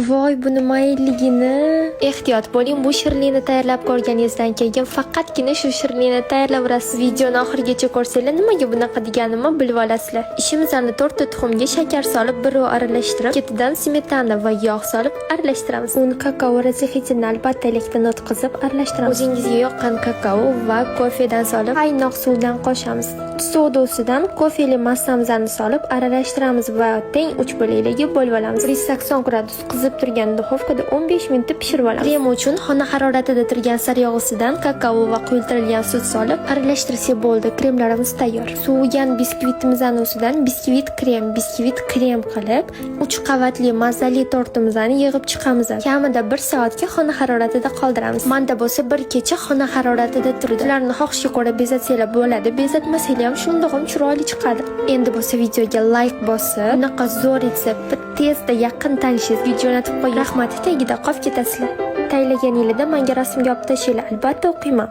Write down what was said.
Voy, buni mayinligini! Ehtiyot bo'ling, bu shirinlikni tayyorlab ko'rganingizdan keyin faqatgina shu shirinlikni tayyorlayverasiz. Videoni oxirigacha ko'rsanglar, nimaga bunaqa deganimni bilib olasizlar. Ishimizni to'rtta tuxumga shakar solib, bir aralashtirib, ketidan smetana va yog' solib aralashtiramiz. Un, kakao, разрыхитель ni albatta elakdan o'tkazib aralashtiramiz. O'zingizga yoqqan kakao va kofedan solib, qaynoq suvdan qo'shamiz. Soda ustidan kofeli massamizni solib aralashtiramiz va teng uch bo'laklarga bo'lib olamiz. 180 gradus qizib turgan duxovkada 15 minutda pishirib olamiz. Krem uchun xona haroratida turgan sariyog' ustidan kakao va quyultirilgan sut solib aralashtirsak bo'ldi. Kremlarimiz tayyor. Sovigan biskvitimizni ustidan biskvit krem, biskvit krem qilib, uch qavatli mazali tortimizni yig'ib chiqamiz. Kamida 1 soatga xona haroratida qoldiramiz. Manda bo'lsa bir kecha xona haroratida turdi. Ularni xohishga ko'ra bezatsanglar bo'ladi, bezatmasanglar ham shundoq ham chiroyli chiqadi. Endi bo'lsa videoga layk bosib, bunaqa zo'r retseptni tezda yaqin tanishingizga jo'natib qo'ying. Rahmat, tagida qolib ketasizlar. Tayyorlaganinglarda menga rasmga olib tashlanglar, albatta o'qiyman.